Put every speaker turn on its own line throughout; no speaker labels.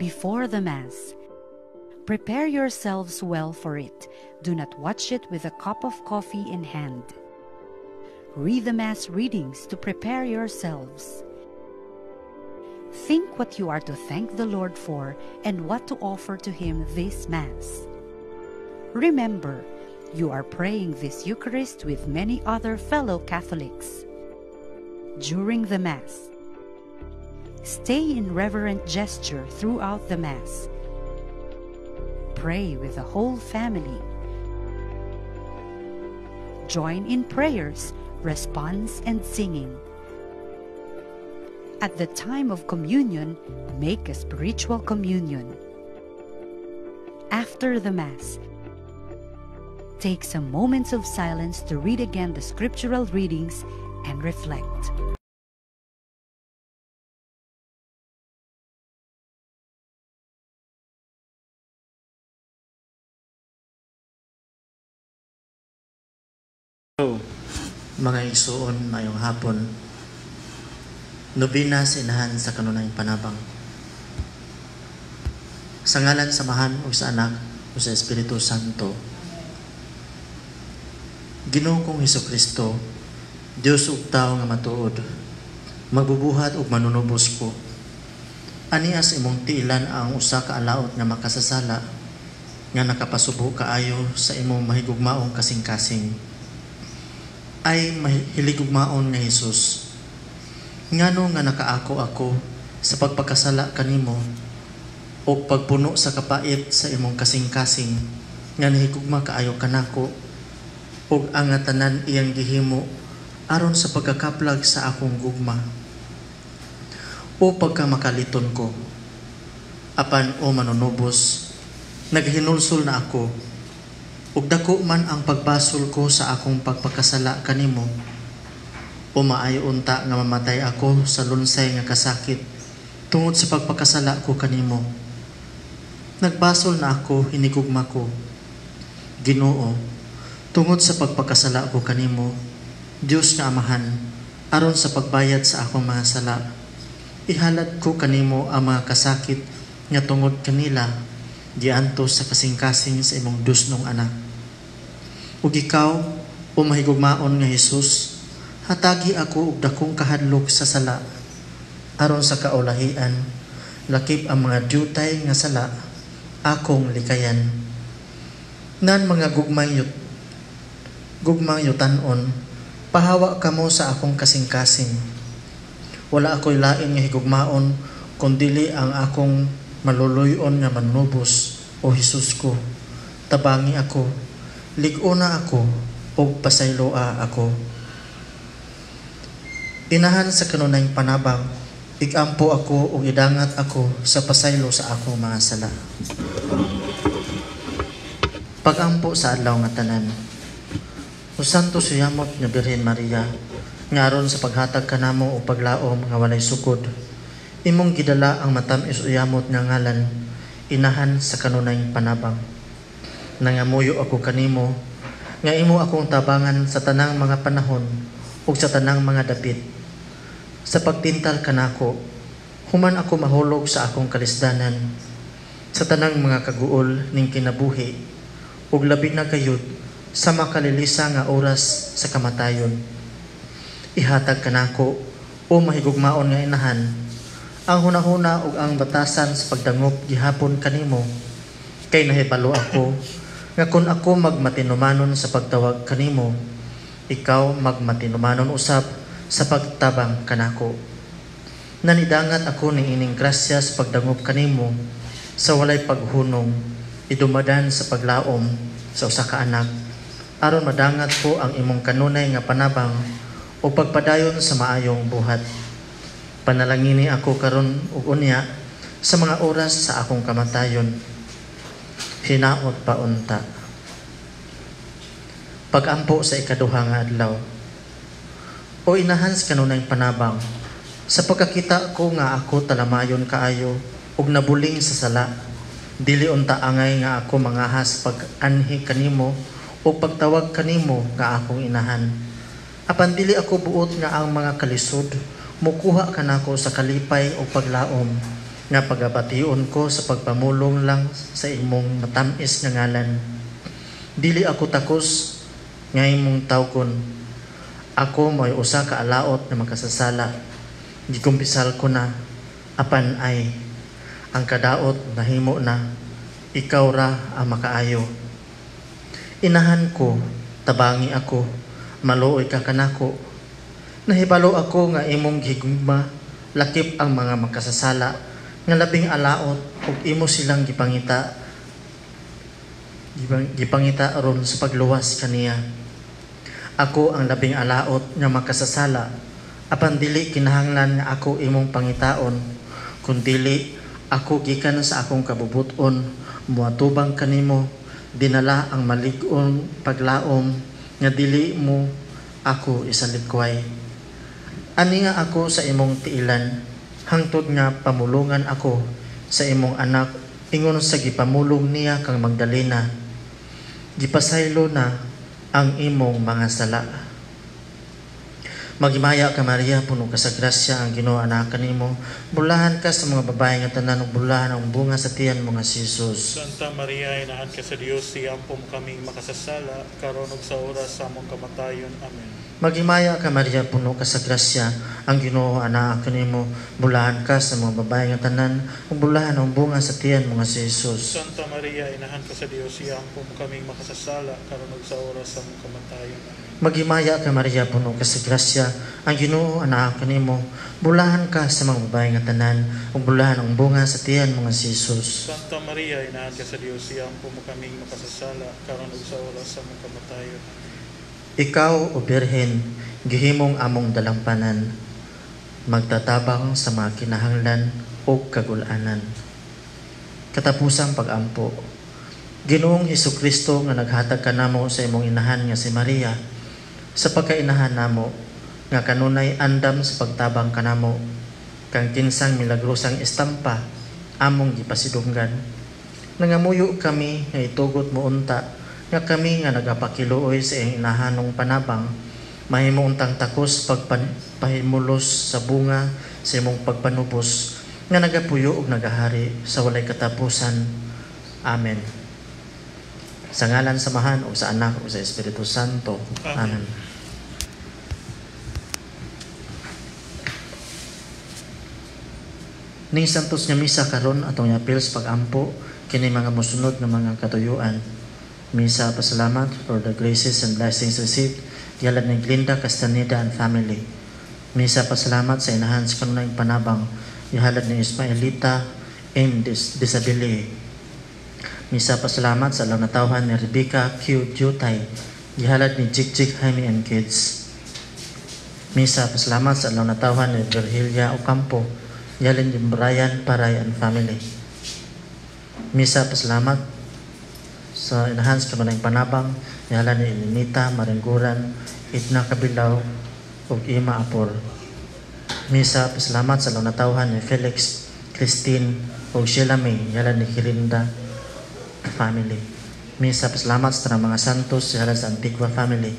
Before the Mass, prepare yourselves well for it. Do not watch it with a cup of coffee in hand. Read the Mass readings to prepare yourselves. Think what you are to thank the Lord for and what to offer to Him this Mass. Remember, you are praying this Eucharist with many other fellow Catholics. During the Mass, stay in reverent gesture throughout the Mass. Pray with the whole family. Join in prayers, response, and singing. At the time of communion, make a spiritual communion. After the Mass, take some moments of silence to read again the scriptural readings and reflect.
Mga igsuon, maayong hapon. Nobena sa Inahan sa Kanunayng Panabang. Sa ngalan sa Amahan ug sa Anak ug sa Espiritu Santo. Ginoo kong Hesukristo, Dios ug tawo nga matuod, magbubuhat ug manunubos ko. Ania sa imong tiilan ang usa ka alaot nga makasasala nga nakapasubo kaayo sa imong mahigugmaong kasing-kasing. Ay mahiligugmaon nga Hesus, ngano nga nakaako ako sa pagpakasala kanimo o pagpuno sa kapait sa imong kasing-kasing nga nahigugma kaayo kanako ug ang tanan iyang gihimo aron sa pagkakaplag sa akong gugma o pagkamakaliton ko. Apan o manunubos, naghinulsol na ako ug dako man ang pagbasol ko sa akong pagpakasala kanimo. O maayo unta nga mamatay ako sa lunsay nga kasakit tungod sa pagpakasala ko kanimo. Nagbasol na ako, hinigugma ko, Ginoo, tungod sa pagpakasala ko kanimo, Dios nga Amahan, aron sa pagbayad sa akong mga sala. Ihalad ko kanimo ang mga kasakit nga tungod kanila giantos sa kasing-kasing sa imong dusnong anak. Ug ikaw, o mahigugmaon nga Hesus, hatagi ako og dakong kahadlok sa sala aron sa kaulahian, lakip ang mga dyutay nga sala akong likayan. Nan mga gugmang yutan-on, pahawa kamo sa akong kasing-kasing. Wala ako'y lain nga higugmaon kundili ang akong maluluyon nga manubos, o Hesus ko. Tabangi ako, lig-ona ako, ug pasayloa ako. Inahan sa kanunayng panabang, igampo ako ug idangat ako sa pasaylo sa akong mga sala. Pagampo sa adlaw nga tanan. O Santo Suyamot nga Birhen Maria, nga aron sa paghatag kanamo og paglaom nga walay sukod, imong gidala ang matam-is uyamot nga ngalan, Inahan sa kanunayng panabang. Nangamuyo ako kanimo, nga imo akong tabangan sa tanang mga panahon ug sa tanang mga dapit. Sa pagtintal kanako, human ako mahulog sa akong kalisdanan, sa tanang mga kaguol ning kinabuhi, ug labi na gayud sa makalilisa nga oras sa kamatayon. Ihatag kanako, o mahigugmaon nga Inahan, ang hunahuna ug ang batasan sa pagdangop gihapon kanimo, kay nahibalo ako nga kun ako magmatinumanon sa pagtawag kanimo, ikaw magmatinumanon usab sa pagtabang kanako. Nanidangat ako ning ining grasya sa pagdangop kanimo sa walay paghunong, idumadan sa paglaom sa usa ka anak, aron madangat ko ang imong kanunay nga panabang o pagpadayon sa maayong buhat. Panalangini ako karon ug unya sa mga oras sa akong kamatayon. Hinaot pa unta. Pagampo sa ikaduha nga adlaw. O Inahan sa kanunayng panabang, sa pagkakita ko nga ako talamayon kaayo ug nabuling sa sala, dili unta angay nga ako mangahas pag-anhi kanimo o pagtawag kanimo nga akong inahan. Apan dili ako buot nga ang mga kalisod mukuha kanako sa kalipay o paglaom nga pagabation ko sa pagpamulong lang sa imong matamis nga ngalan. Dili ako takos nga imong tawgon. Ako mo'y usa ka alaot nga makasasala. Gikumpisal ko na, apan ay ang kadaot nahimo na, ikaw ra ang makaayo. Inahan ko, tabangi ako, maluoy ka kanako. Nahibalo ako nga imong gihigugma, lakip ang mga makasasala, nga labing alaot ug imo silang gipangita aron sa pagluwas kaniya. Ako ang labing alaot nga makasasala, apan dili kinahanglan nga ako imong pangitaon, kun dili ako gikan sa akong kabubuton moatubang kanimo, dinala ang malig-on paglaom nga dili mo ako isalikway. Ani nga ako sa imong tiilan, hangtod nga pamulungan ako sa imong anak ingon sa gipamulong niya kang Magdalena. Gipasaylo na ang imong mga sala. Maghimaya ka, Maria, puno ka sa grasya, ang Ginoo anaa kanimo. Bulahan ka sa mga babae nga tanan ug bulahan ang bunga sa tiyan mo nga si Jesus.
Santa Maria, inahan ka sa Dios, iampo mo kaming makasasala, karon ug sa oras sa among kamatayon. Amen.
Maghimaya ka, Maria, puno ka sa grasya, ang Ginoo anaa kanimo. Bulahan ka sa mga babae nga tanan ug bulahan ang bunga sa tiyan mo nga si Jesus.
Santa Maria, inahan ka sa Dios, iampo mo kaming makasasala, karon ug sa oras sa among kamatayon. Amen.
Maghimaya ka, Maria, puno ka sa grasya, ang Ginoo anaa kanimo. Bulahan ka sa mga babae nga tanan ug bulahan ang bunga sa tiyan mo nga si Jesus.
Santa Maria, inahan ka sa Dios, iampo mo kaming makasasala, karon ug sa oras sa among kamatayon. Amen.
Ikaw, O Birhen, gihimong among dalampanan, magtatabang sa mga kinahanglan ug kagul-anan. Katapusang pag-ampo. Ginoong Hesukristo nga naghatag kanamo sa imong inahan nga si Maria, sa pagkainahan namo nga kanunay andam sa pagtabang kanamo, kang kinsang milagrosang estampa among gipasidunggan. Nangamuyo kami nga itugot mo unta nga kami nga nagapakiluoy sa iyang inahanong panabang mahimo untang takos pagpahimulos sa bunga sa imong pagpanubos nga nagapuyo ug nagahari sa walay katapusan. Amen. Sa ngalan sa Amahan ug sa Anak ug sa Espiritu Santo.
Amen.
Amen. Ning santos nga misa karon atong iapil sa pag-ampo kini mga mosunod nga mga katuyuan. Misa pasalamat for the graces and blessings received gihalad ni Glinda Castaneda and family. Misa pasalamat sa inahan sa kanunayng panabang gihalad ni Ismaelita M. Disabili. Misa pasalamat sa aldaw natawhan ni Rebecca Q. Jutay gihalad ni Jigjig Jaime and Kids. Misa pasalamat sa aldaw natawhan ni Virgilia Ocampo gihalad ni Brian Paray and family. Misa pasalamat sa inahan sa kanunayng panabang gihalad ni Elenita Maringguran, Edna Kabilaw ug Ima Apor. Misa pasalamat sa aldaw natawhan ni Felix, Christine ug Sheila May gihalad ni Kirinda family. Misa pasalamat sa tanang mga santos gihalad sa Antigua family.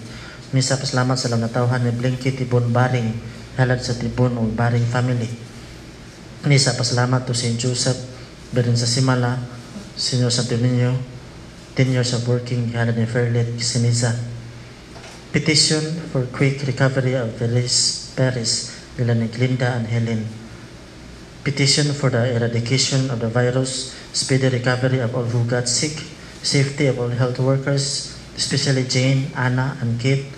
Misa pasalamat sa aldaw natawhan ni Blinky Tibon Baring gihalad sa Tibon ug Baring family. Misa pasalamat to Saint Joseph Birhen sa Simala, Senior Santo Niño, 10 years of working gihalad ni Fairlet Siniza. Petition for quick recovery of Feliz Perez nila ni Glinda and Helen. Petition for the eradication of the virus, speedy recovery of all who got sick, safety of all health workers, especially Jane, Anna, and Kate,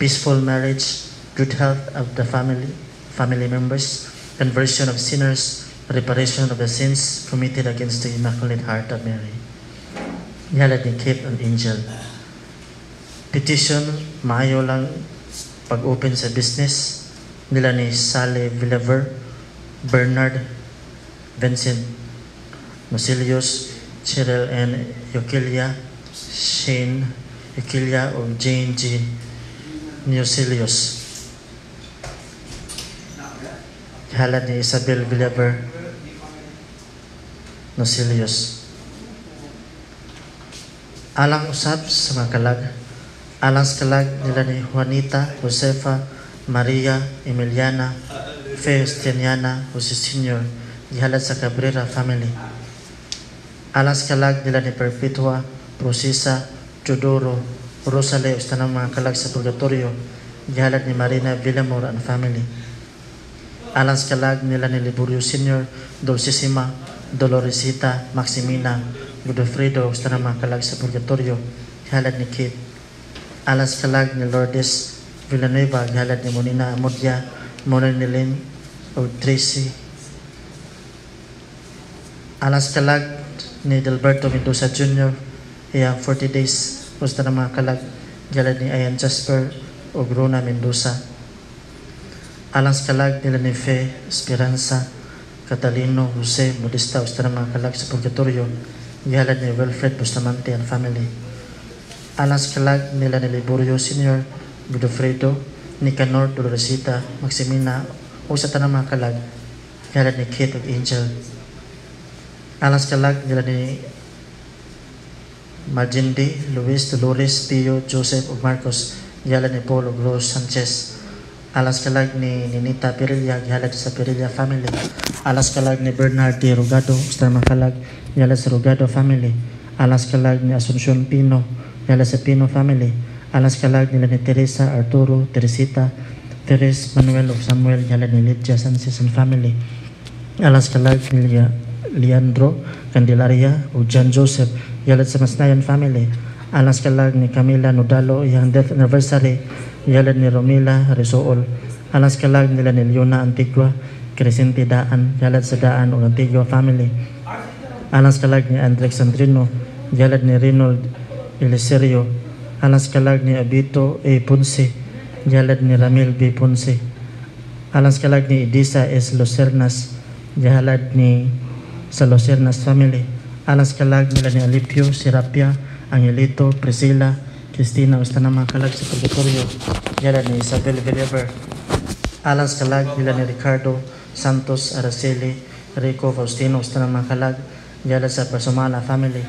peaceful marriage, good health of the family members, conversion of sinners, reparation of the sins committed against the Immaculate Heart of Mary. Gihalad ni Kate and Angel. Petition, maayo lang pag-open sa business nila ni Sally Villaver, Bernard, Vincent Musilius, Cheryl N. Yoquilia, Shane Yoquilia o Jane G. Musilius. Gihalad ni Isabel Villaver Nocilius. Alang usab sa mga kalag. Alang sa kalag nila ni Juanita, Josefa, Maria, Emiliana, Fe Esteniana, Jose Senior, gihalad sa Cabrera family. Alang sa kalag nila ni Perpetua, Procesa, Teodoro, Rosalie ug tanang mga kalag sa Purgatorio, gihalad ni Marina Villamor and family. Alang sa kalag nila ni Liborio Sr., Dulcissima, Doloresita, Maximina, Godofredo ug tanang mga kalag sa Purgatorio, gihalad ni Kate. Alang sa kalag ni Lourdes Villanueva, gihalad ni Monina Amodya, Monanilin ug Tracy. Alang sa kalag ni Delberto Mendoza Jr., iyang 40 days ug tanang mga kalag, gihalad ni Ian Jasper ug Rona Mendoza. Alang sa kalag nila ni Fe, Esperanza, Catalino, Jose, Modesta ug tanang mga kalag sa Purgatorio, gihalad ni Wilfred Bustamante and family. Alang sa kalag nila ni Liborio Sr., Godofredo, Nicanor, Doloresita, Maximina ug sa tanang mga kalag, gihalad ni Kate ug Angel. Alang sa kalag nila ni Marjindi, Luis, Dolores, Tio, Joseph ug Marcos, gihalad ni Paul ug Rose Sanchez. Alang sa kalag ni Ninita Perilla, gihalad sa Perilla family. Alang sa kalag ni Bernard D. Rogado, sa tanang mga kalag, gihalad sa Rogado family. Alang sa kalag ni Asuncion Pino, gihalad sa Pino family. Alang sa kalag nila ni Teresa, Arturo, Teresita, Teres, Manuel ug Samuel, gihalad ni Lydia Sanchez and family. Alang sa kalag ni Leandro Candelaria ug John Joseph, gihalad sa Masnayan family. Alang sa kalag ni Camila Nodalo, iyang death anniversary, gihalad ni Romila Resool. Alang sa kalag nila ni Leona Antigua, Crescente Daan, gihalad sa Daan ug Antigua family. Alang sa kalag ni Andrex Sandrino, gihalad ni Reynold Eliserio. Alang sa kalag ni Abito A. Ponce, gihalad ni Ramil B. Ponce. Alang sa kalag ni Edisa S. Lucernas, gihalad ni sa Lucernas family. Alang sa kalag nila ni Alipio, Serapia, Angelito, Priscilla, Cristina ug tanang mga kalag sa Purgatorio, gihalad ni Isabel Villaver. Alang sa kalag nila ni Ricardo Santos Araceli, Rico Faustino ug tanang mga kalag, gihalad sa Pasumala family.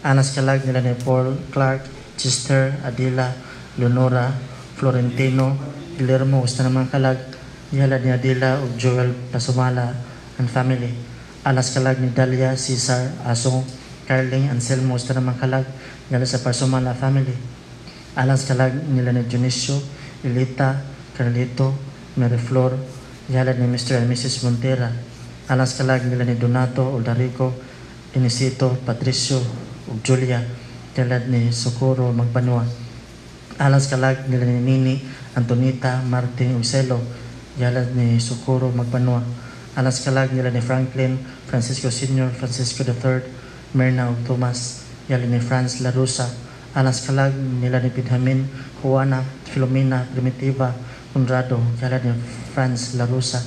Alang sa kalag nila ni Paul Clark, Chester, Adila, Leonora, Florentino, Guillermo ug tanang mga kalag, gihalad ni Adila ug Joel Pasumala and family. Alang sa kalag ni Dalia, Cesar, Asong, Carling, Anselmo ug tanang mga kalag, gihalad sa Pasumala family. Alang sa kalag nila ni Dionisio, Elita, Carlito, Mariflor, gihalad ni Mr. and Mrs. Montera. Alang sa kalag nila ni Donato, Uldarico, Inisito, Patricio, ug Julia, gihalad ni Socorro Magbanua. Alang sa kalag nila ni Nini, Antonita, Martin ug Celo, gihalad ni Socorro Magbanua. Alang sa kalag nila ni Franklin, Francisco Sr., Francisco III, Myrna ug Tomas, gihalad ni Franz Larusa. Alang sa kalag nila ni Benjamin, Juana, Filomena, Primitiva, Conrado, gihalad ni Franz Larusa.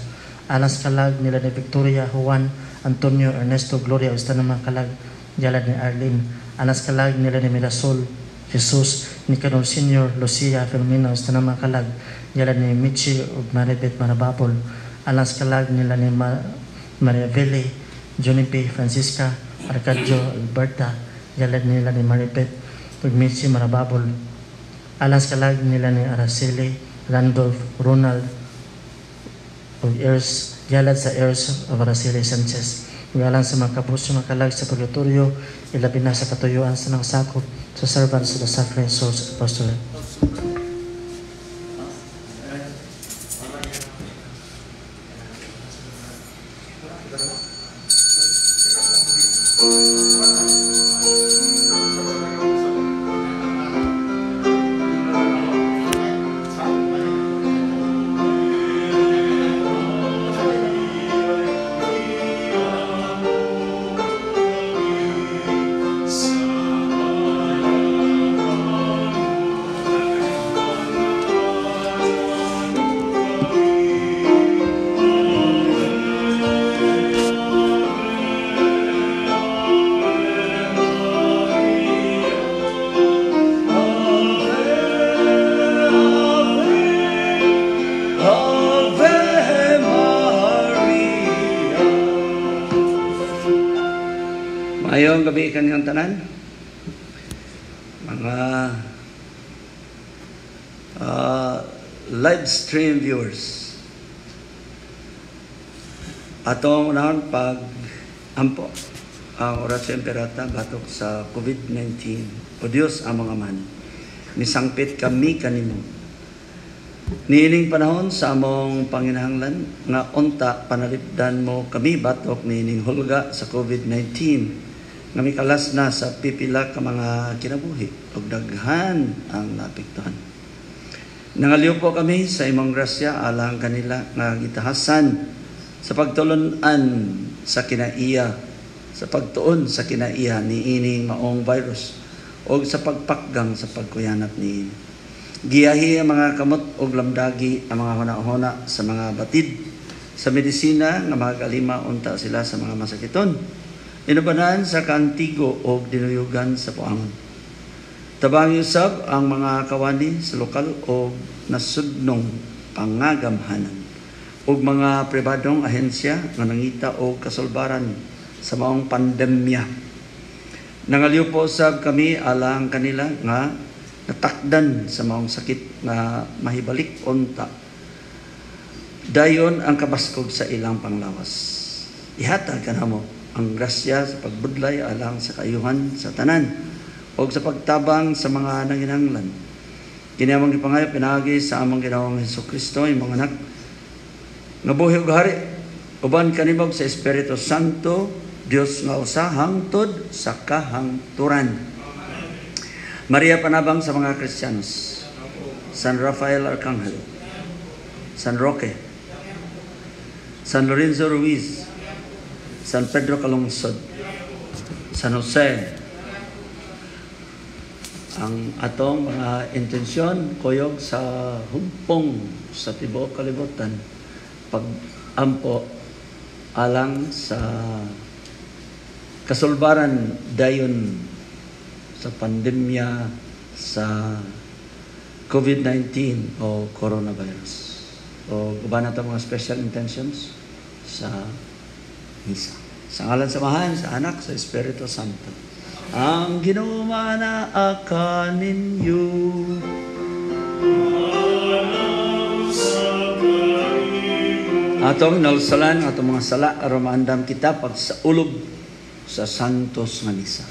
Alang sa kalag nila ni Victoria, Juan, Antonio, Ernesto, Gloria ug tanang mga kalag, gihalad ni Arlene. Alang sa kalag nila ni Mirasol, Jesus, Nicanor Sr., Lucia, Filomena ug tanang mga kalag, gihalad ni Michi ug Maribeth Marabapol. Alang sa kalag nila ni Maria Ville, Junipe, Francisca, Arcadio, Alberta, gihalad nila ni Maribeth ug Michi Marababol. Alang sa kalag nila ni Araceli, Randolph, Ronald ug Ers, gihalad sa Ers of Araceli Sanchez. Ug alang sa mga kabus mga kalag sa Purgatorio, ilabi na sa katuyuan sa nang sakop sa Servants of the Suffering Souls Apostolate.
Ave Maria. Maayong gabi kaninyong tanan. Mga live stream viewers. Atong unahon pag ampo ang Oratio Imperata batok sa COVID-19. O Dios among Amahan, misangpit kami kanimo. Niining panahon sa among panginahanglan nga unta panalipdan mo kami batok niining hulga sa COVID-19 nga mikalas na sa pipila ka mga kinabuhi ug daghan ang naapektuhan. Nangaliw po kami sa imong grasya alang kanila nga gitahasan sa pagtulun-an sa kinaiya, sa pagtuon sa kinaiya niining maong virus o sa pagpakgang sa pagkuyanap niini. Giyahi ang mga kamot og lamdagi ang mga huna-huna sa mga batid sa medisina nga magalima unta sila sa mga masakiton. Inubanan sa kaantigo og dinuyugan sa puangon. Tabangi usab ang mga kawani sa lokal og nasudnong pangagamhanan ug mga pribadong ahensya nga nangita og kasulbaran sa maong pandemya. Nangaliw po usab kami alang kanila nga natakdan sa maong sakit nga mahibalik unta. Dayon ang kabaskog sa ilang panglawas. Ihatag kanamo ang grasya sa pagbudlay alang sa kaayuhan sa tanan o sa pagtabang sa mga nanginahanglan. Kini among gipangayo pinaagi sa among Ginoong Hesukristo, imong anak nga buhi ug hari uban kanimo sa Espiritu Santo, Dios nga usa hangtod sa kahangturan. Maria panabang sa mga Kristiyanos, San Rafael Arcangel, San Roque, San Lorenzo Ruiz, San Pedro Calungsod, San Jose. Ang atong mga intensyon kuyog sa humpong sa tibuok kalibutan, pag-ampo alang sa kasulbaran dayon sa pandemya sa COVID-19 o coronavirus. O uban nato mga special intentions sa misa. Sa ngalan sa Amahan, sa Anak, sa Espiritu Santo. Ang Ginoo maanaa kaninyo. Atong nalsalan atong mga sala aron maandam kita pagsaulog sa Santos nga Misa.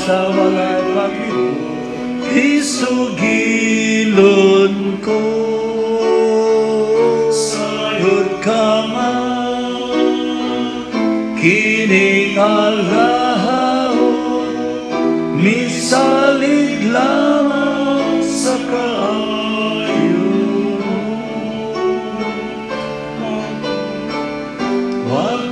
Sa walay pag-ibig, isugilon ko, sayod ka man, kining alahon, misalig lamang sa kaayo. Wag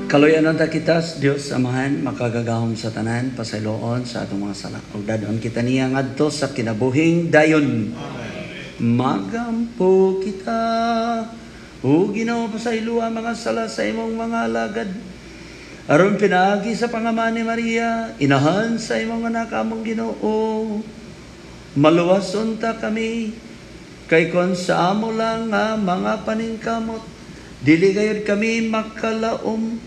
Kaluyan ta kita sa Dios Amahan, makagagahom sa tanan, pasayloon sa atong mga sala. Ug dadon kita niya ngadto sa kinabuhing dayon. Amen. Magampo kita, o Ginoo, pasayloa mga sala sa imong mga alagad. Aron pinaagi sa pangama ni Maria, inahan sa imong anak among Ginoo. Maluwas unta kami, kay kon sa amo lang nga mga paningkamot, dili gayud kami makalaom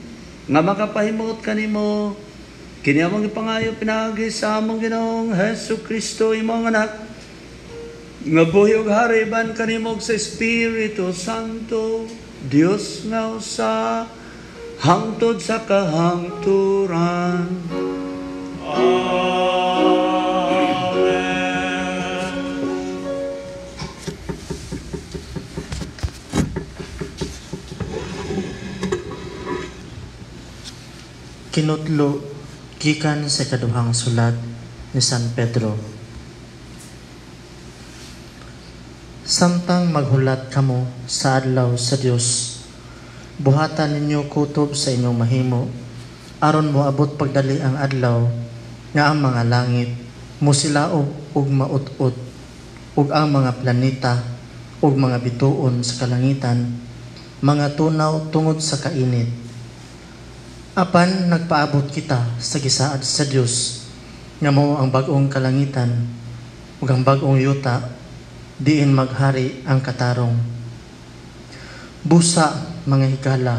nga makapahimuot kanimo. Kini among ipangayo pinaagi sa among Ginoong Hesukristo, imong anak, nga buhi ug hari ban kanimo sa Espiritu Santo, Dios nga usa hangtod sa kahangturan.
Amen.
Kinutlo gikan sa kaduhang sulat ni San Pedro. Samtang maghulat kamo sa adlaw sa Dios, buhatan ninyo kutob sa inyong mahimo, aron moabot pagdali ang adlaw nga ang mga langit musilaob ug maut-ot, ug ang mga planeta ug mga bituon sa kalangitan mga tunaw tungod sa kainit. Apan nagpaabot kita sa gisaad sa Dios nga mao ang bag-ong kalangitan ug ang bag-ong yuta diin maghari ang katarong. Busa mga higala,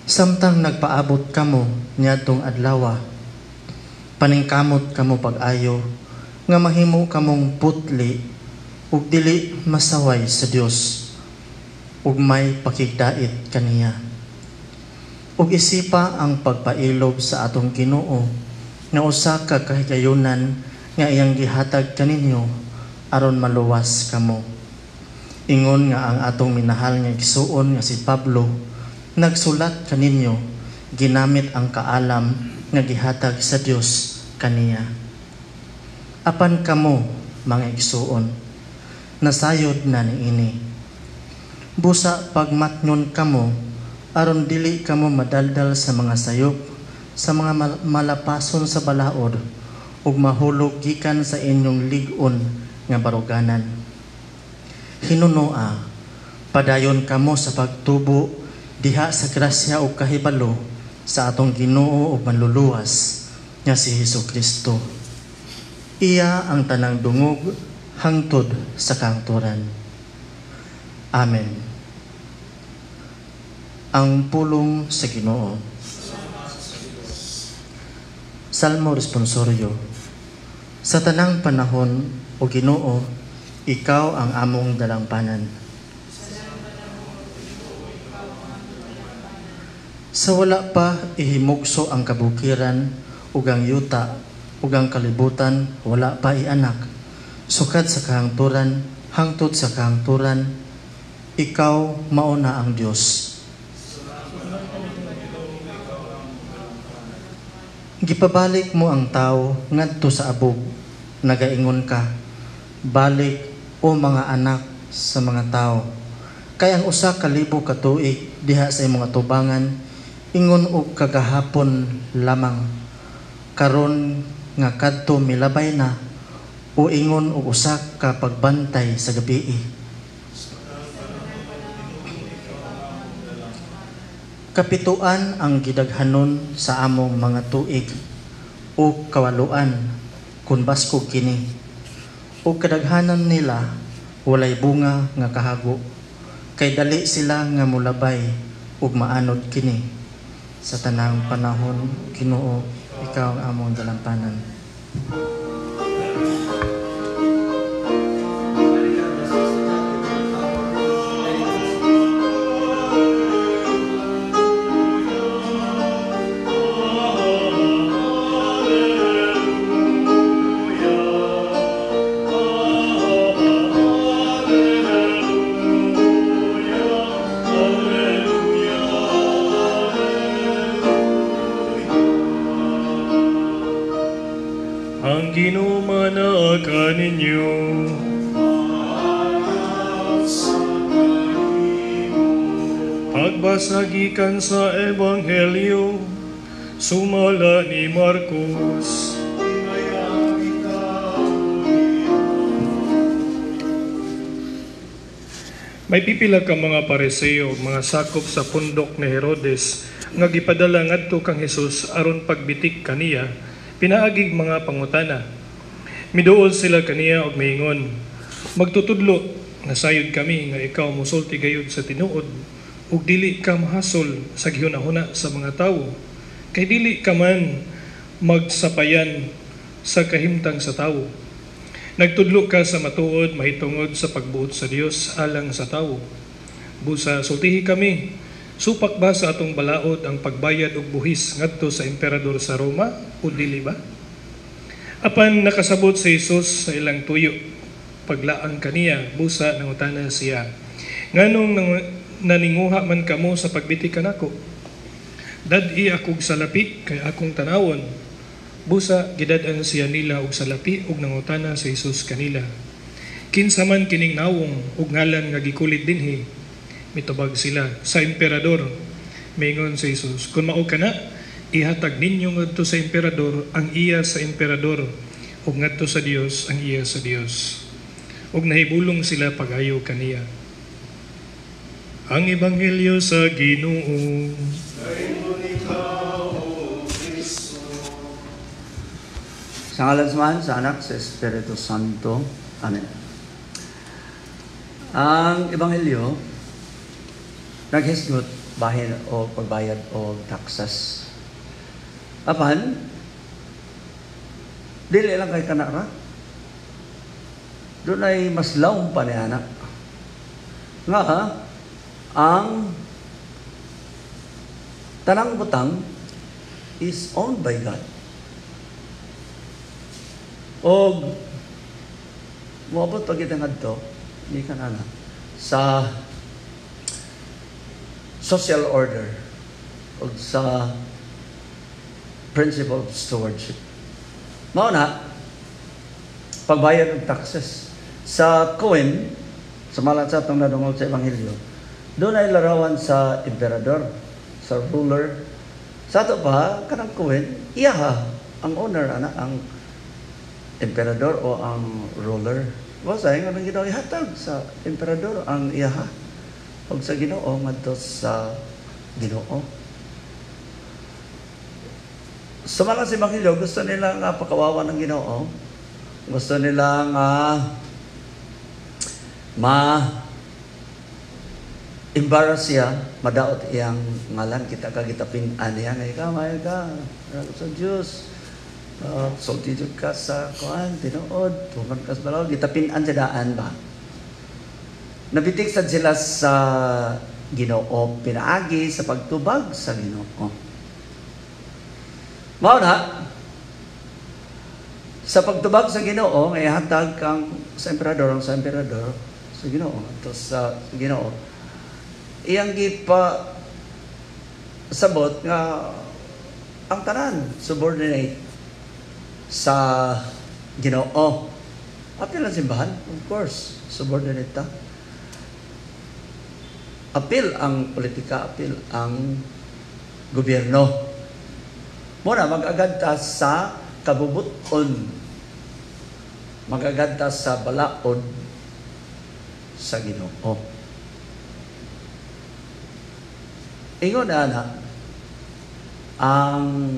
samtang nagpaabot kamo niadtong adlawa, paningkamot kamo pag-ayo nga mahimo kamong putli ug dili masaway sa Dios ug may pakigdait kaniya. Ug isipa ang pagpailob sa atong Ginoo nga usa ka kahigayunan nga iyang gihatag kaninyo aron maluwas kamo. Ingon nga ang atong minahal nga igsuon nga si Pablo nagsulat kaninyo ginamit ang kaalam nga gihatag sa Dios kaniya. Apan kamo mga igsuon, nasayod na niini. Busa pagmatngon kamo aron dili kamo madaldal sa mga sayop, sa mga malapason sa balaod, ug mahulog gikan sa inyong lig-on nga baruganan. Hinunoa, padayon kamo sa pagtubo diha sa grasya ug kahibalo sa atong Ginoo ug manluluwas nga si Hesukristo. Iya ang tanang dungog hangtod sa kangturan. Amen. Ang pulong sa Ginoo. Salmo Responsorio. Sa tanang panahon, o Ginoo, ikaw ang among dalampanan. Sa wala pa ihimugso ang kabukiran ug ang yuta ug ang kalibutan, wala pa ianak. Sukad sa kahangturan hangtod sa kahangturan, ikaw mao na ang Dios. Gipabalik mo ang tao ngadto sa abog, nagaingon ka, balik o mga anak sa mga tao. Kay ang 1,000 ka tuig diha sa imong atubangan, ingon og kagahapon lamang. Karon nga kadto milabay na, o ingon og usa ka pagbantay sa gabii. Kapituan ang gidaghanon sa among mga tuig, o kawaluan kun baskog kini, o kadaghanan nila walay bunga nga kahago, kay dali sila nga mulabay ug maanod kini. Sa tanang panahon, Ginoo, ikaw ang among dalampanan.
Pagbasa gikan sa Ebanghelyo sumala ni Marcos. May pipila ka mga Pariseo, mga sakop sa pundok ni Herodes, nga gipadala ngadto kang Hesus aron pagbitik kaniya, pinaagig mga pangutana. Miduol sila kaniya og miingon, magtutudlo, nasayod kami nga ikaw mosulti gayud sa tinuod, ug dili ka mahasol sa gihunahuna sa mga tawo, kay dili ka man magsapayan sa kahimtang sa tawo. Nagtudlo ka sa matuod mahitungod sa pagbuot sa Dios alang sa tawo. Busa sultihi kami, supak ba sa atong balaod ang pagbayad og buhis ngadto sa emperador sa Roma o dili ba? Apan nakasabot si Jesus sa ilang tuyo, paglaang kaniya, busa nangutana siya, nganong naninguha man kamo sa pagbiti kanako? Dad-i akog salapi kay akong tanawon. Busa gidad-an siya nila og salapi ug nangutana si Jesus kanila, kinsa man kining nawong ug ngalan nga gikulit dinhi? Mitubag sila, sa emperador. Mingon si Jesus, kun mao kana, ihatag ninyo ngadto sa emperador ang iya sa emperador, ug ngadto sa Dios ang iya sa Dios. Ug nahibulong sila pag-ayo kaniya. Ang Ebanghelyo sa Ginoo.
Sa ngalan sa Amahan, sa Anak, sa Espiritu Santo. Amen. Ang Ebanghelyo naghisgot bahin o pagbayad o taxes. Apan, dili lang kay kanara. Doon ay mas lawom pa ni anak. Nga, ang tanang butang is owned by God. Og moabot pag kita ngadto, di ka na sa social order og sa principle of stewardship. Mao na pagbayad og taxes sa coin, sa malat sa atong nadungog sa Ebanghelyo, doon ay larawan sa emperador, sa ruler. Sa ato pa, kanang coin, iyaha ang owner, ana, ang emperador o ang ruler. Basta ingon ang Ginoo, ihatag sa emperador ang iyaha ug sa Ginoo ngadto sa Ginoo. Sumala si Ebanghelyo, gusto nila nga pakawawa ng Ginoo. Gusto nila nga ma-embarrass siya, madaot iyang ngalan, kita ka gitapin-an niya, nga ikaw, mahal ka, sa Diyos. Sulti jud ka sa kuan, tinuod, tuman ka sa balaod, gitapin-an sa daan ba? Nabitik sad sila sa Ginoo, pinaagi sa pagtubag sa Ginoo. Mao na, sa pagtubag sa Ginoo, ngay hatag kang sa emperador, ang sa emperador, sa Ginoo, ato sa Ginoo. Iyang gipa sabot nga ang tanan subordinate sa Ginoo. Apil ang simbahan, of course, subordinate ta. Apil ang politika, apil ang gobyerno. Muna, mag-agad ta sa kabubuton, mag-agad ta sa balaod sa Ginoo. Ingon na na, ang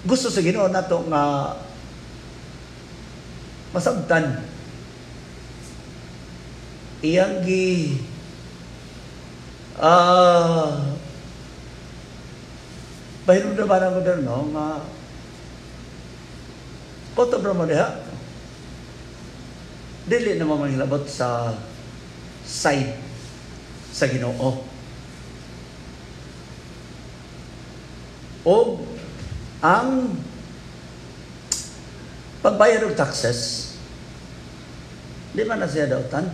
gusto sa Ginoo nato nga masabtan, iyang gi pahinumduman ang gobyerno nga kotob ra mo diha, dili na mo manghilabot sa side sa Ginoo. O ang pagbayad og taxes, di man na siya dautan.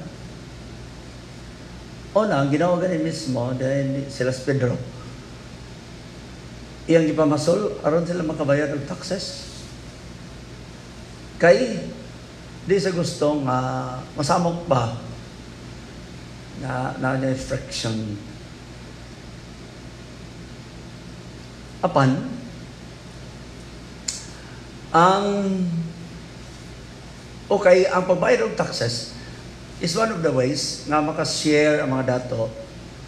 O na, ang ginawa gani mismo dahil sila sa Pedro, iyang gipamasol aron sila makabayad og taxes. Kay di sa gusto nga masamok ba na na friction. Apan ang okay, ang pagbayad og taxes is one of the ways nga makashare ang mga dato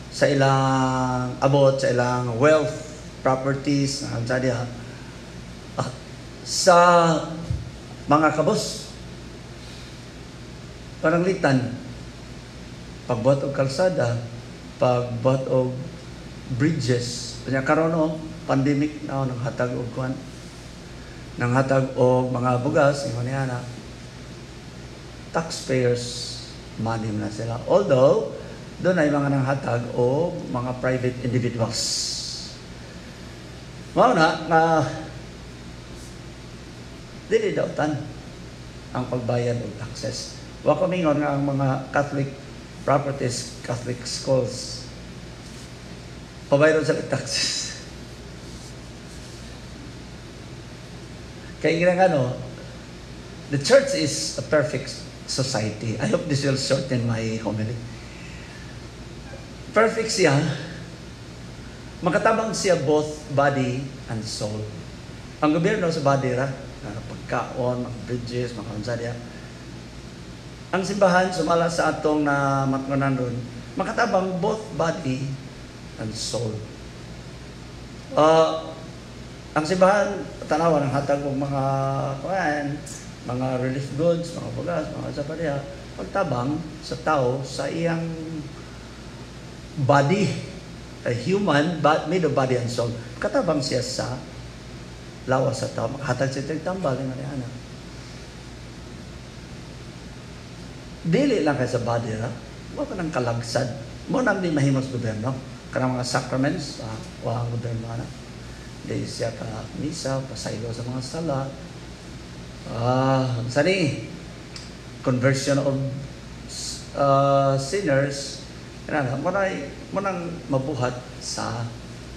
sa ilang abot, sa ilang wealth, properties, sa diha, sa mga kabos. Pananglitan, pagbuhat og kalsada, pagbuhat og bridges. Kanya karon oh, pandemic na nanghatag og kuan, nanghatag og mga bugas, ingon niya na taxpayers money na sila. Although doon ay mga nanghatag og mga private individuals. Mao na nga dili dautan ang pagbayad og taxes. Wa ko mingon nga ang mga Catholic properties, Catholic schools, pabayron sa taxes. Kaya nga ano, the church is a perfect society. I hope this will shorten my homily. Perfect siya. Makatabang siya both body and soul. Ang gobyerno sa body ra, pagkaon, Pagkaon, mga bridges, mga unsa diha. Ang simbahan, sumala sa atong na matngonan ron, makatabang both body and soul. Ang simbahan, tanawa ng hatag og mga kuan, mga relief goods, mga bugas, mga sa pa diha, pagtabang sa tao sa iyang body, a human but made of body and soul. Katabang siya sa lawas sa tao, makahatag siya sa tambal nga niya ana. Dili lang kay sa body ra, wa pa nang kalagsad. Mo nang di mahimos gobyerno. Kanang mga sacraments, wa ang gobyerno ana. Di siya ka misa, pasaylo sa mga sala. Sani conversion of sinners, kanang mo nang mabuhat sa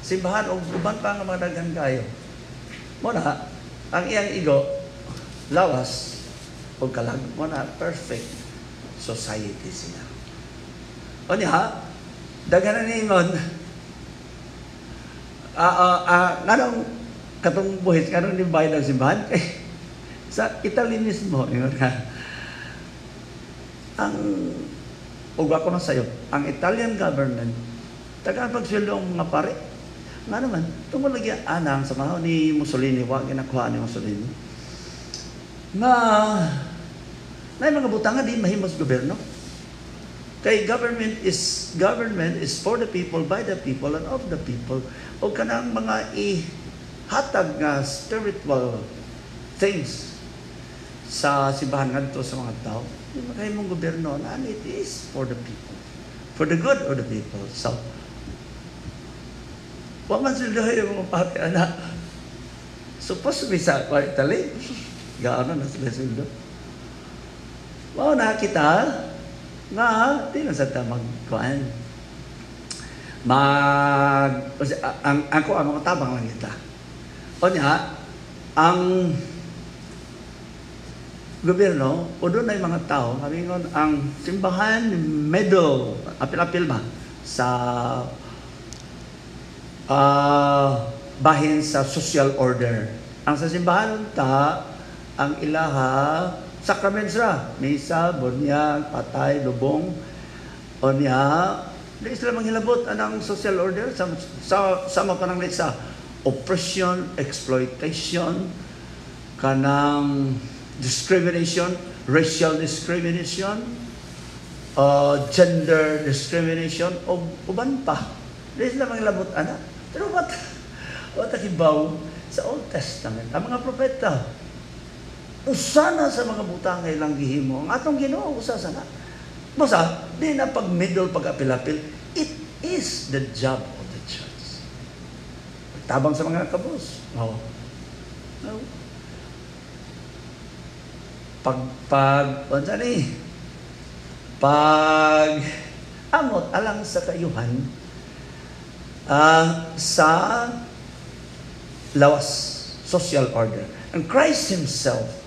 simbahan og uban pa nga mga daghan kayo. Mo na ang iyang igo lawas og kalag, mo na perfect society siya. O niya, daghan na ningon, nganong katong buhis, nganong ni bayad ang simbahan? Kay sa Italy mismo, ingon ka, ang ug ako na sayo, ang Italian government, tagaan pagsweldo ang mga pare. Nga naman, tungod lagi anang sa panahon ni Mussolini, wa ginakuha ni Mussolini, nga na mga butanga di mahimos gobyerno. Kay government is for the people, by the people, and of the people. O kanang mga ihatag nga spiritual things sa simbahan ngadto sa mga tao, di makahimong gobyerno na it is for the people, for the good of the people. So, wa man sila yung mga pare ana. Supposed to be sa Italy, gaano na sila sweldo. Mao na kita nga di lang sa ta magkuan. Mag ang ako ang mga tabang lang kita. O niya, ang gobyerno o doon ay mga tao, kami ngon ang simbahan medal, apil-apil ba sa bahin sa social order. Ang sa simbahan unta ang ilaha sacraments ra, misa, bunyag, patay, lubong. O niya, di sila manghilabot anang social order sa sama pa nang sa oppression, exploitation, kanang discrimination, racial discrimination, gender discrimination, o uban pa. Di sila manghilabot ana. Pero what kibaw sa Old Testament, ang mga propeta, usana sa mga butang nga ilang gihimo. Ang atong Ginoo usa sana. Basta di na pag middle, pag apil-apil, it is the job of the church. Tabang sa mga kabus. Oh. No. Pag unsa ni? Pag amot alang sa kayuhan sa lawas, social order. And Christ himself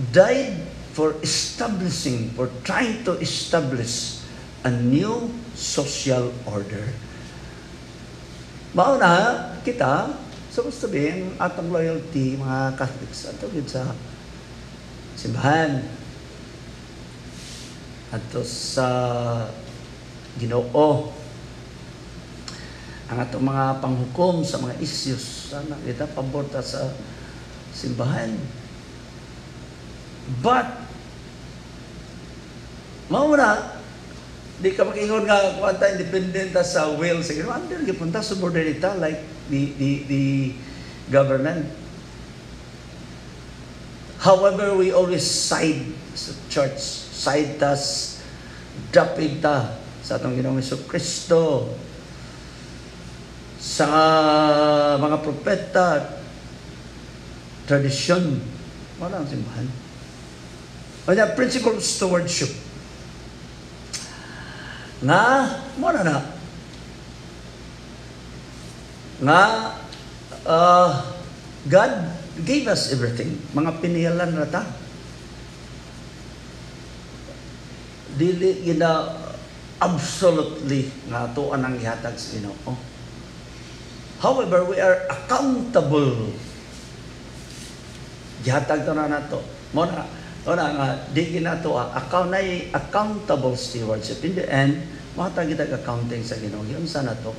died for establishing, for trying to establish a new social order. Mao na kita, supposed to be, ang atong loyalty, mga Catholics, ato gid sa simbahan, ato sa Ginoo, ang atong mga panghukom sa mga issues, sana kita pabor ta sa simbahan. But mao na di ka makingon nga kuan ta independent ta sa will sa Ginoo. Under gyud ta subordinate ta like the government. However, we always side sa church, side tas dapig ta sa atong Ginoong Jesucristo, sa mga propeta, tradisyon, wala ang simbahan. O niya, principle of stewardship. Nga, mo na na. Nga, God gave us everything. Mga piniyalan na ta. Dili gina absolutely nga atoan ang gihatag sa Ginoo. However, we are accountable Gihatag to na nato. Mo na nga di ginato account na accountable stewardship. In the end, mahatag kita accounting sa Ginoo. Giunsa nato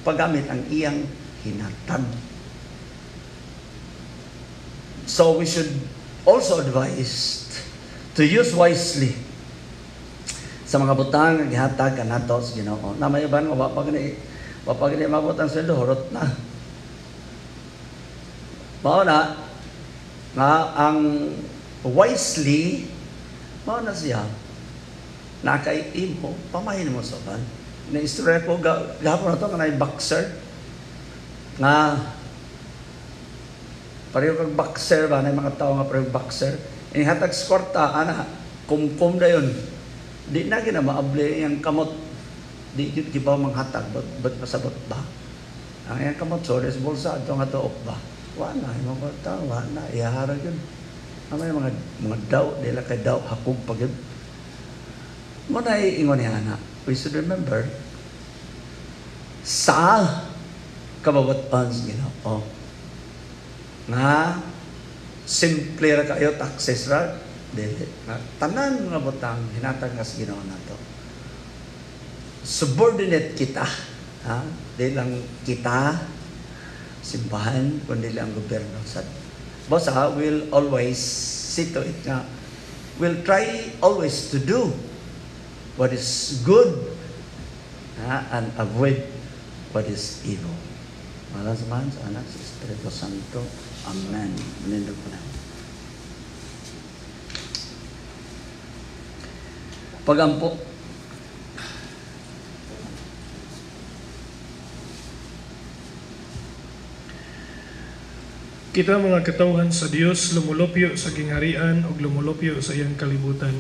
paggamit ang iyang hinatag. So we should also advise to use wisely sa mga butang nga gihatag kanato sa Ginoo. Na may uban wa pa gani mabot ang sweldo, hurot na. Mao na nga ang wisely mao na siya na kay imo pamahin mo sa uban. Na istorya ko gahapon na to nga nay boxer nga pareho kag boxer ba, nay mga tao nga pareho boxer. Inihatag sa kwarta ana kumkum dayon. Di na gina maable ang kamot. Di gyud gibaw manghatag but pasabot ba. Ang iyang kamot so des bulsa adto nga tuok ba. Wa na imong kwarta, wa na iyahara gyud. Ang may mga daw dila kay daw hakog pa gyud. Mo na ingon niya ana. We should remember sa kababot-an sa Ginoo. Nga simple ra kayo taxes ra dili nga tanan mga butang hinatag nga sa Ginoo nato. Subordinate kita, ha? Di lang kita simbahan kundi lang gobyerno sad. Basta will always see to it nga will try always to do what is good, ha? And avoid what is evil. Malas man sa Anak sa Espiritu Santo. Amen. Manindog ko na. Pagampo.
Kita mga katawhan sa Dios lumulupyo sa gingharian ug lumulupyo sa iyang kalibutan.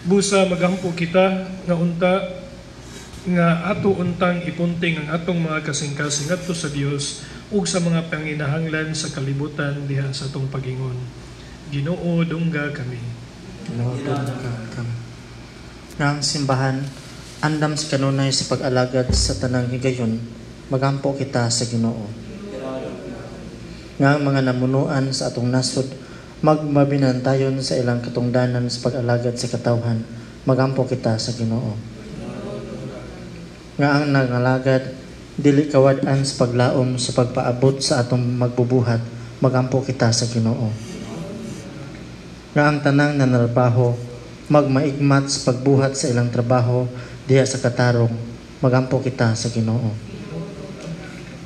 Busa magampo kita nga unta nga ato untang ipunting ang atong mga kasing-kasing ngadto sa Dios ug sa mga panginahanglan sa kalibutan diha sa atong pagingon. Ginoo, dungga kami.
Ginoo, dungga kami. Nga ang simbahan andam sa kanunay sa pag-alagad sa tanang higayon, magampo kita sa Ginoo. Nga ang mga namunuan sa atong nasod magmabinantayon sa ilang katungdanan sa pag-alagad sa katawhan, magampo kita sa Ginoo. Nga ang nangalagad dili kawad-an sa paglaom sa pagpaabot sa atong magbubuhat, magampo kita sa Ginoo. Nga ang tanang nanarbaho magmaigmat sa pagbuhat sa ilang trabaho diha sa katarong, magampo kita sa Ginoo.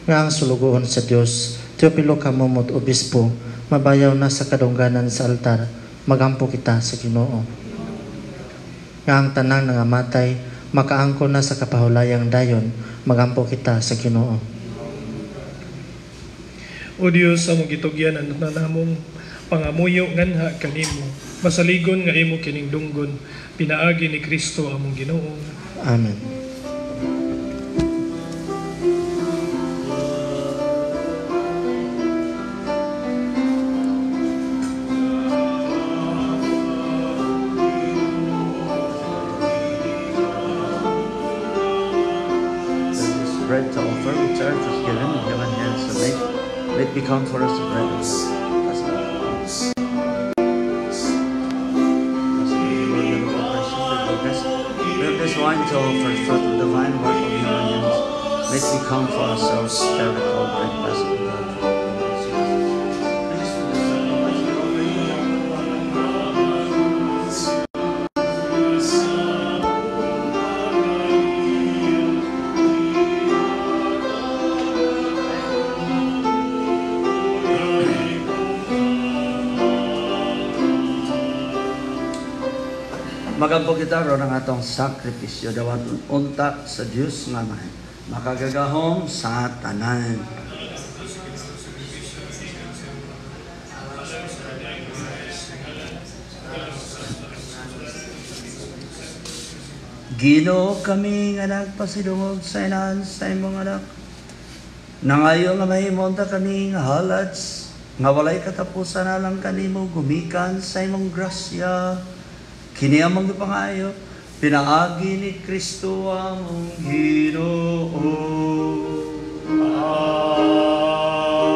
Nga ang sulugoon sa Dios, Teopilo Camomot Obispo, mabayaw na sa kadungganan sa altar, magampo kita sa Ginoo. Nga ang tanang nangamatay makaangko na sa kapahulayang dayon, magampo kita sa Ginoo.
O Dios, among gitugyan ang namong pangamuyo nganha kanimo, masaligon nga imo kining dunggon, pinaagi ni Kristo among Ginoo.
Amen.
Bread to offer, which earth has given, heaven hands to make, let it become for us the bread of life. We have this wine to offer, fruit of the vine, work of human hands, let it become for us our spiritual bread, blessed God. Magampo kita ron ang atong sakripisyo dawaton unta sa Dios nga Amahan, makagagahom sa tanan. Ginoo, kami nga nagpasidungog sa inahan sa imong anak, nangayo nga mahimo unta kami nga halad nga walay katapusan alang kanimo gumikan sa imong grasya. Kini among gipangayo, pinaagi ni Kristo among Ginoo.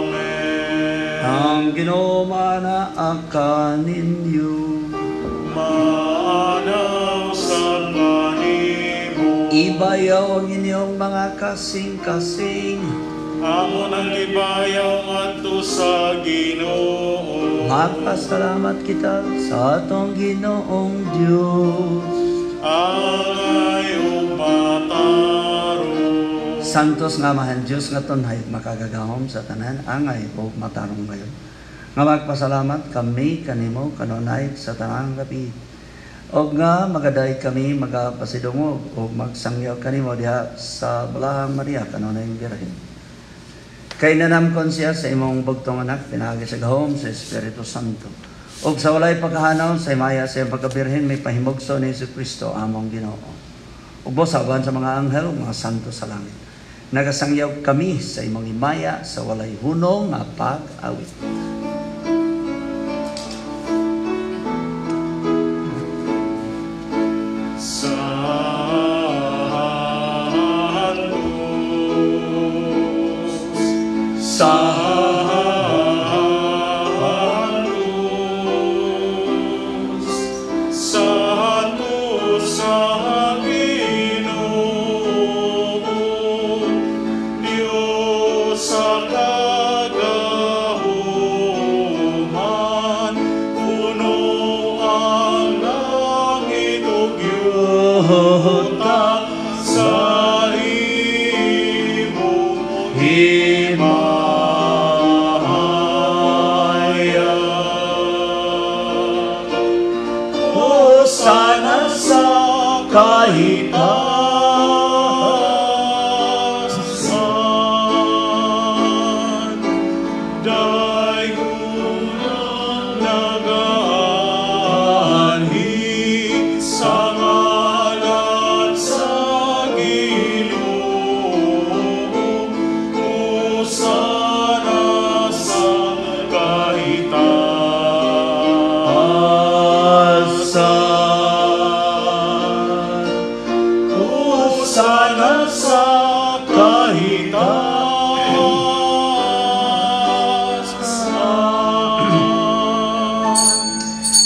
Amen.
Ang Ginoo maanaa kaninyo.
Maanaw sa kanimo.
Ibayaw ang inyong mga kasing-kasing.
Amo nang gibayaw ngadto sa Ginoo.
Magpasalamat kita sa atong Ginoong Dios.
Angay ug matarong.
Santos nga Amahan Dios nga tunhay makagagahom sa tanan, angay ug matarong ngayon. Nga magpasalamat kami kanimo kanunay sa tanang gabi. Og nga magaday kami magapasidungog og magsangyaw kanimo diha sa Balahang Maria kanunay Birhen. Kay nanamkon siya sa imong bugtong anak pinaagi sa gahom sa Espiritu Santo. Og sa walay pagkahanaw sa himaya sa iyang pagkabirhen may pahimugso ni Hesus Kristo among Ginoo. Ubos aban sa mga anghel ug mga santo sa langit. Nagasangyaw kami sa imong himaya sa walay hunong nga pag-awit.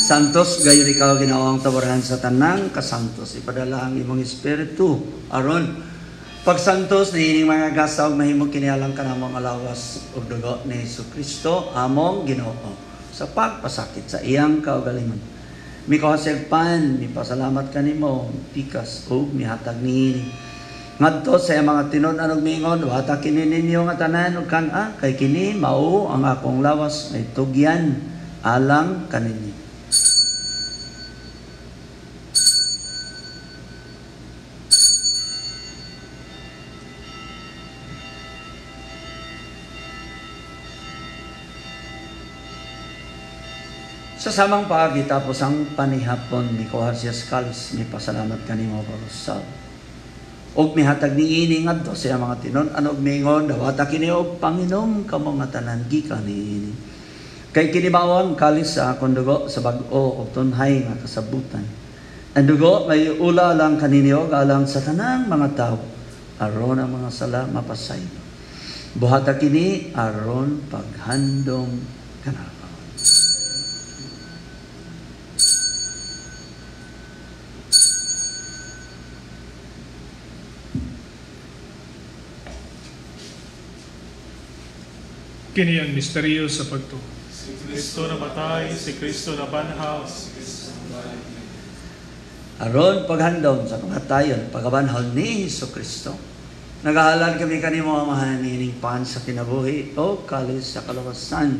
Santos, gayon ikaw Ginoong tawaran sa tanang kasantos. Ipadala ang imong espiritu aron pagsantos niining mga gasa ug mahimong kinialang kanamong alawas ug dugo ni Hesukristo among Ginoo sa pagpasakit sa iyang kaugalingon. Mikuha siyag pan, mipasalamat kanimo, pikas ug mihatag niini. Ngadto sa iyang mga tinud-an ug miingon, wata kini ninyo nga tanan ug kan-a, kay kini mao ang akong lawas nga itugyan alang kaninyo. Sa samang paagi tapos ang panihapon, mikuha siya sa kalis, mipasalamat kanimo pag-usab. Og mihatag niini ngadto sa iyang mga tinud-an og miingon, dawata kini og panginom kamo nga tanan gikan niini. Kay kini mao ang kalis sa akong dugo sa bag-o ug tunhay nga kasabutan. Ang dugo may ula lang kaninyo alang sa tanang mga tawo aron ang mga sala mapasaylo. Buhata kini aron paghandom kanako.
Kini ang misteryo sa pagtuo.
Si Kristo namatay, si Kristo nabanhaw, si Kristo nabalik.
Aron paghandom sa kamatayon, pagkabanhaw ni Hesukristo. Nagahalad kami kanimo Amahan niining pan sa kinabuhi o kalis sa kalawasan.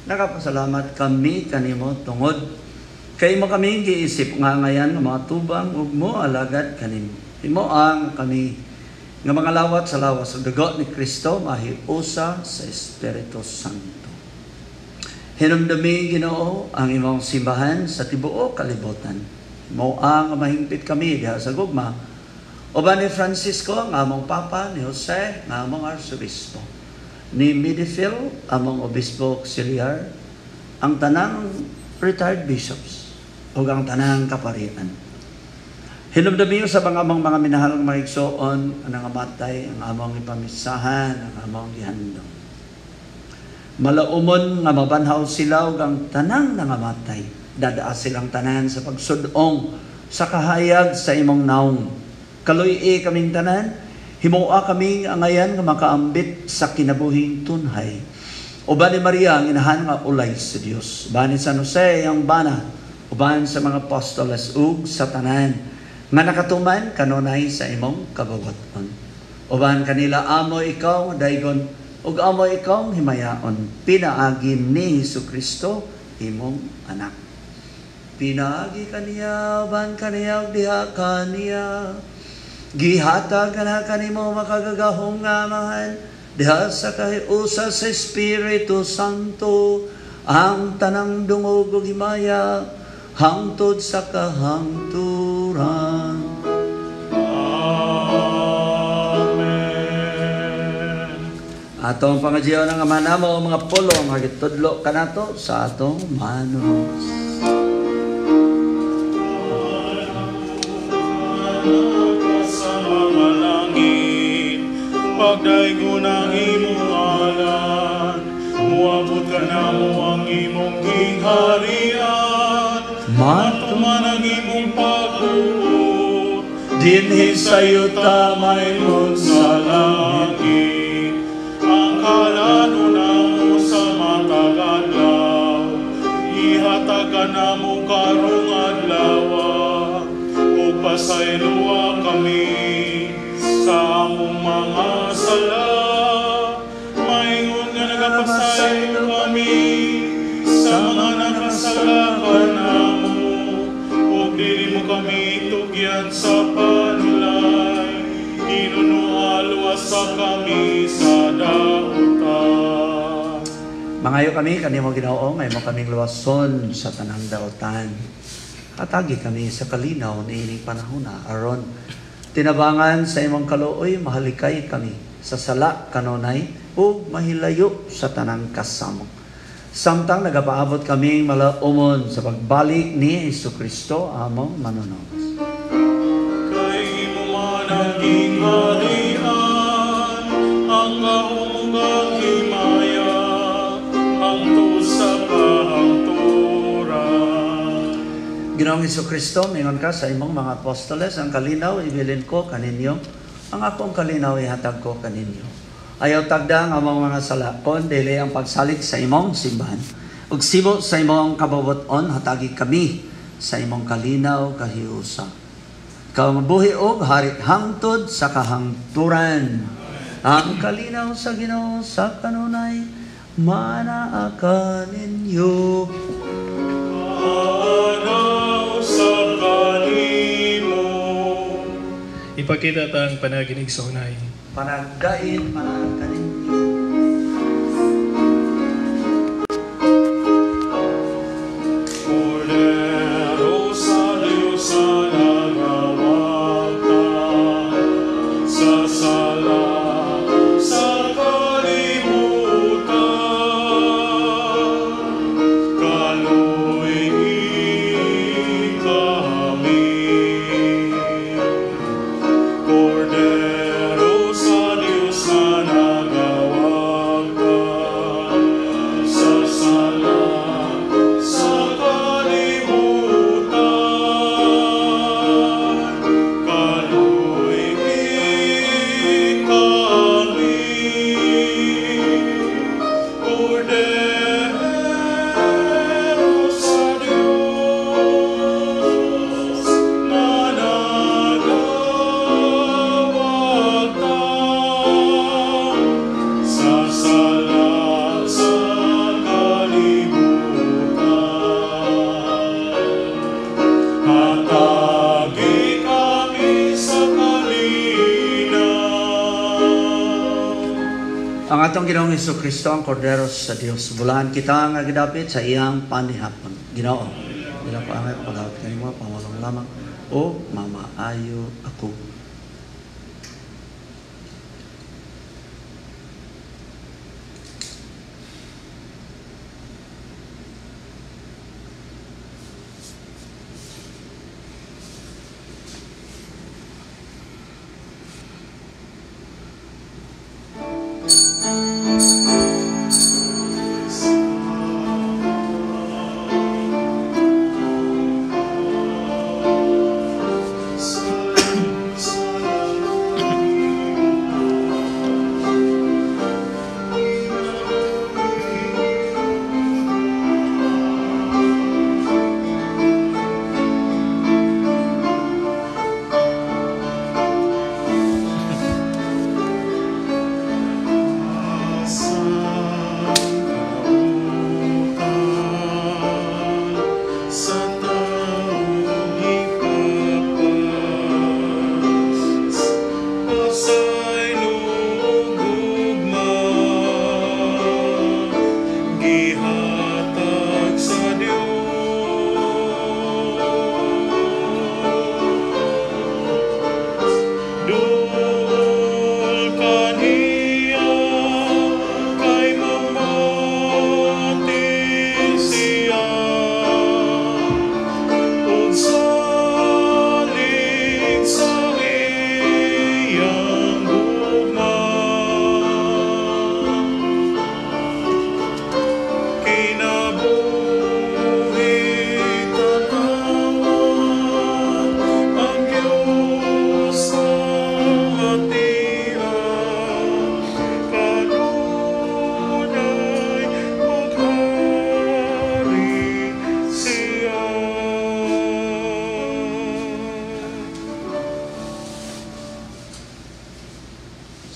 Nakapasalamat kami kanimo tungod kay mo kami giisip nga ngayan nga mga tubang ug mo alagad kanimo. Imo ang kami nga mga lawat sa lawas ug dugo ni Kristo mahiusa sa Espiritu Santo. Hinumdumi Ginoo ang imong simbahan sa tibuok kalibutan. Mao ang mahingpit kami diha sa gugma. Uban ni Francisco ang among Papa, ni Jose ang among Arsobispo, ni Midifil among Obispo Auxiliar, ang tanang retired bishops ug ang tanang kaparian. Hinumdumi sa mga among mga minahalang mga igsoon, ang nangamatay, ang among ipamisahan, ang among gihandom. Malaumon nga mabanhaw sila ug ang tanang nangamatay. Dadaa silang tanan sa pagsudong sa kahayag sa imong naong. Kaluy-i kaming tanan, himoa kaming angayan nga makaambit sa kinabuhing tunhay. Uban ni Maria ang inahan nga ulay sa Dios. Uban ni San Jose ang bana, uban sa mga apostoles ug sa tanan nga nakatuman kanunay sa imong kabawaton. Uban kanila amo ikaw daygon ug amo ikaw himayaon, pinaagi ni Jesucristo imong anak. Pinaagi kaniya, uban kaniya ug diha kaniya. Gihatag na kanimo makagagahom nga Amahan, diha sa kahiusa sa Espiritu Santo, ang tanang dungog ug himaya hangtod sa kahangturan.
Amen.
Atong pangadyaw ng Ama namo, mga pulong hagitudlo kanato sa atong manos.
Sa mga langit, pagdaygon ang imong ngalan, muabot ka namo ang imong gingharian, matuman ang imong pagbuot,
Dinhi sa yuta
mahimong sa langit. Ang kalano namo sa matag adlaw, ihatag ka namo karong adlaw, ug pasayloa kami sa among mga sala, maingon nga nagapasaylo kami sa mga nakasala kanamo, ug dili mo kami tugyan sa panulay, Ginoo luwasa kami sa dautan.
Mangayo kami kanimo Ginoo, ngayon mo kaming luwason sa tanang dautan. Hatagi kami sa kalinaw niining panahona aron tinabangan sa imong kaluoy mahalikay kami sa sala kanunay ug mahilayo sa tanang kasamok. Samtang nagapaabot kaming malaumon sa pagbalik ni Jesucristo among manunobos.
Kay imo man ang gingharian, ang gahom ug ang himaya, hangtod sa kahangturan.
Ginoong Jesucristo, mingon ka sa imong mga apostoles, ang kalinaw ibilin ko kaninyo, ang akong kalinaw ihatag ko kaninyo. Ayaw tagda ang among mga sala, kon dili ang pagsalig sa imong simbahan. Ug sibo sa imong kababot-on, hatagi kami sa imong kalinaw kahiusa. Ikaw mabuhi og hari hangtod sa kahangturan. Ang kalinaw sa Ginoo sa kanunay manaa kaninyo.
Anaw sa kanimo.
Ipakita ta ang panaginig sa hunay.
Panagdain manaa kaninyo.
Kordero sa Diyos na nagawagta sa sala sa kalibutan, kaluy kami. Kordero sa Diyos na nagawagta sa sala sa kalibutan, kaluy kami. Kordero sa Diyos na nagawagta sa sala sa kalibutan. Hatagi kami sa kalinaw.
Ang atong Ginoong Jesucristo ang Kordero sa Dios. Bulahan kita nga gidapit sa iyang panihapon. Ginoo, dila ko angay pagdawat kanimo pamulong lamang o mamaayo ako.
Sa taong ipapas, pasaylo ug gugma, gihatag sa Dios. Duol kaniya kay mamati siya, ug salig sa iyang gugma. Kinabuhi tan-awon ang Dios sa atia, kanunay maghari siya.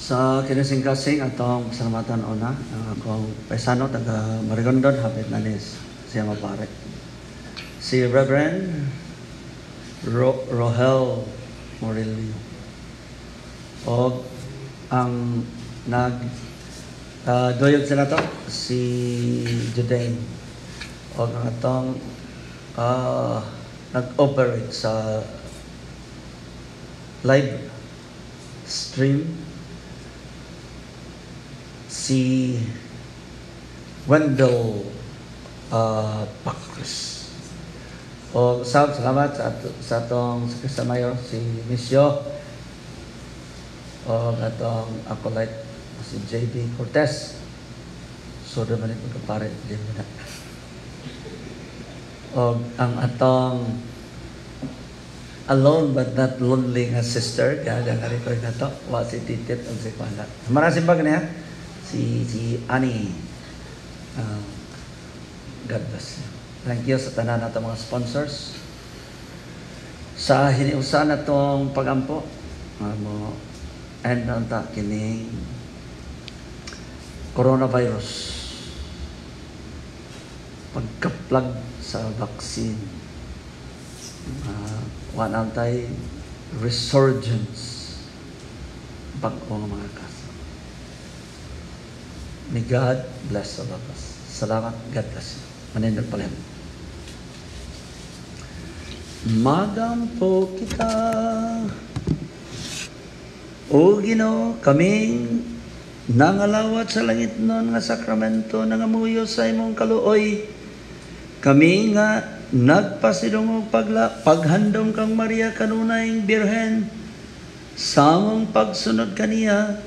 Sa kinasing-kasing atong pasalamatan una ang akong paisano taga Marigondon, hapit na ni siya mapare. Si Reverend Rohel Morillo. O ang nag doyog sila to si Judain. O ang atong nag-operate sa live stream si Wendell Pacris. O sab, salamat sa atong sa Mayor, si Misyo, o atong acolyte si JB Cortez. So naman ito magkapare, di mo na. O ang atong alone but not lonely nga sister, kaya nga record na to, wa si Titit o si Kwana. Maraming ba niya? Si Annie. God bless you. Thank you sa tanan nato mga sponsors. Sa hiniusan na tong pagampo, mo end na ta kining coronavirus. Pagka-plug sa vaccine. Wala tay resurgence bag-o nga mga kaso. May God bless all of us. Salamat. God bless you. Manindot pala. Magampo kita. O Ginoo, kaming nangalawat sa langit nun nga sakramento, nangamuyo sa imong kaluoy. Kami nga nagpasidungog paghandom kang Maria kanunayng Birhen, sa among pagsunod kaniya,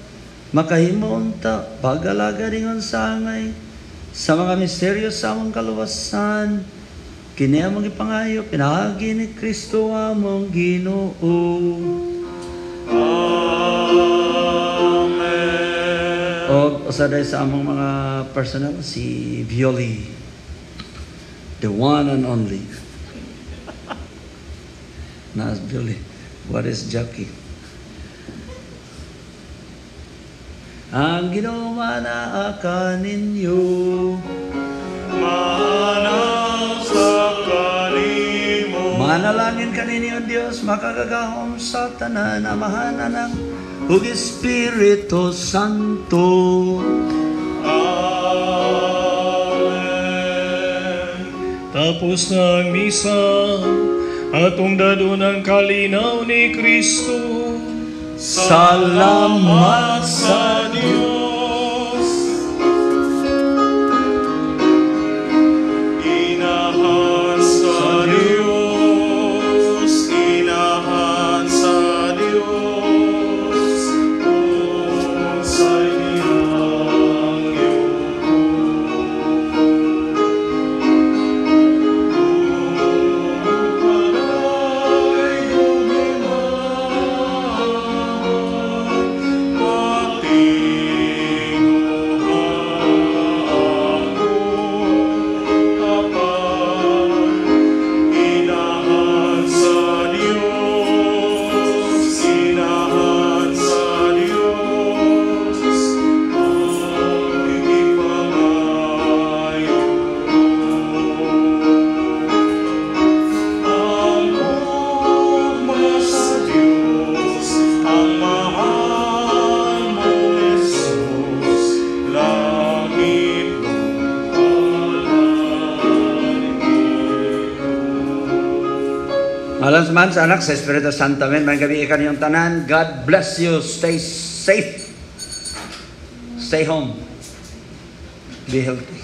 makahimo unta pag-alaga ringon sa angay sa mga misteryo sa among kaluwasan. Kini among gipangayo pinaagi ni Kristo among Ginoo.
Amen.
Og usa day sa among mga personal si Violi, the one and only. Na Violi, what is Jackie? Ang Ginoo manaa kaninyo,
Manang sa kanimo.
Manalangin kaninyo ang Dios makagagahom sa tanan, Amahan, Anak, ug Espiritu Santo.
Amen.
Tapos na ang misa, atong dadon ang kalinaw ni Kristo.
Salamat
sa Dios. Inahan sa Dios, inahan sa Dios, kung sa iyang yuko. Kung gugimahon, pati
Ngalan sa Amahan, sa Anak, sa Espiritu Santo. Amen. Maayong gabii kaninyong tanan. God bless you. Stay safe. Stay home. Be healthy.